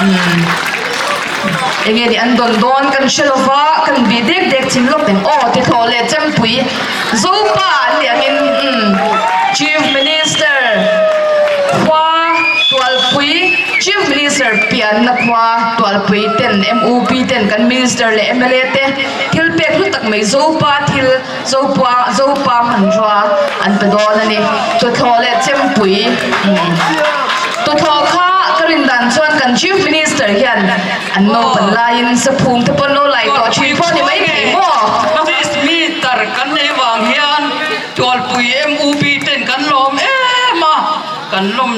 Enge nih an dawn dawn kan hre lova, kan bih dek dek chin lawk teng aw ti thlawh leh chempui Zopa an nih angin Chief Minister khua Tualpui Chief Minister pianna khua Tualpui ten MUP ten kan Minister leh mla te thil pek hlu tak mai Zopa thil Zopa Zopa hmanrua an pe dawn a ni. Tuthlawh leh chempui Tuthlawh kha ka rin dan chuan kan Chief Minister hian an naupan laiin saphum te pawh an lo lai tawh thin pawh a ni maithei maw? Chief Minister kan neih vang hian Tualpui MUP ten kan lawm em a, kan lawm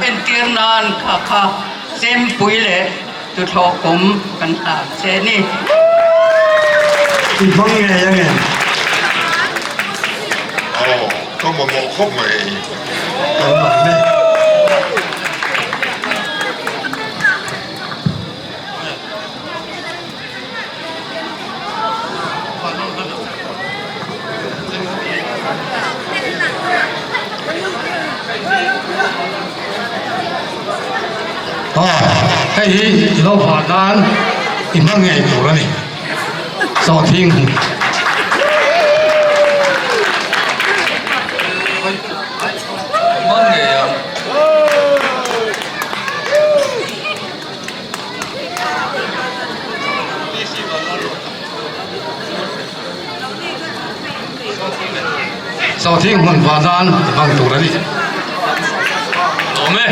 entir nan kha kha chempui leh Tuthlawh kum kan hlan che ni. I hmang ngei ang em? Aw, ka mamawh khawp mai. Kan lawm e. Hei hi i lo hah nan i hma ngei tur a ni. Sawhthing Hma ngei ang. Sawhthing hmun vah nan i hmang tur a ni. Awm e.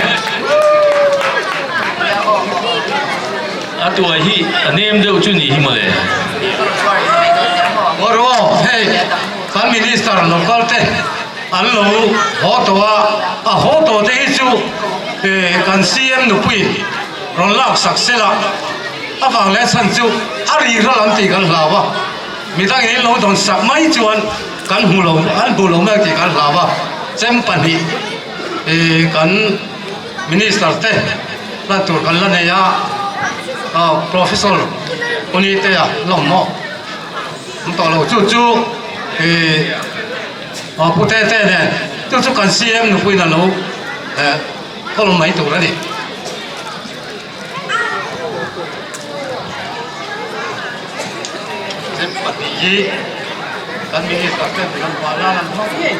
A tuai hi a nem deuh chu ni hi mawle. Aw rawh hei kan minister local te an lo haw tawh a, a haw tawh te hi chu kan CM nupui rawn lak sak sela avang leh chhan chu a ri ral an tih kan hlau a. Midang in lo dawn sak mai chuan kan hmu lo, an hmu lo mai tih kan hlau a, chem pahnih ih kan minister te hlan tur kan la nei a, ah professor Punitea lawm maw an tawh lo chu chu ih ah Pu Tete nen chu chu kan CM nupuiin a lo eh kawl mai tur a ni. Chem pahnih hi kan minister ten kan hmuh nan an hmang ngei.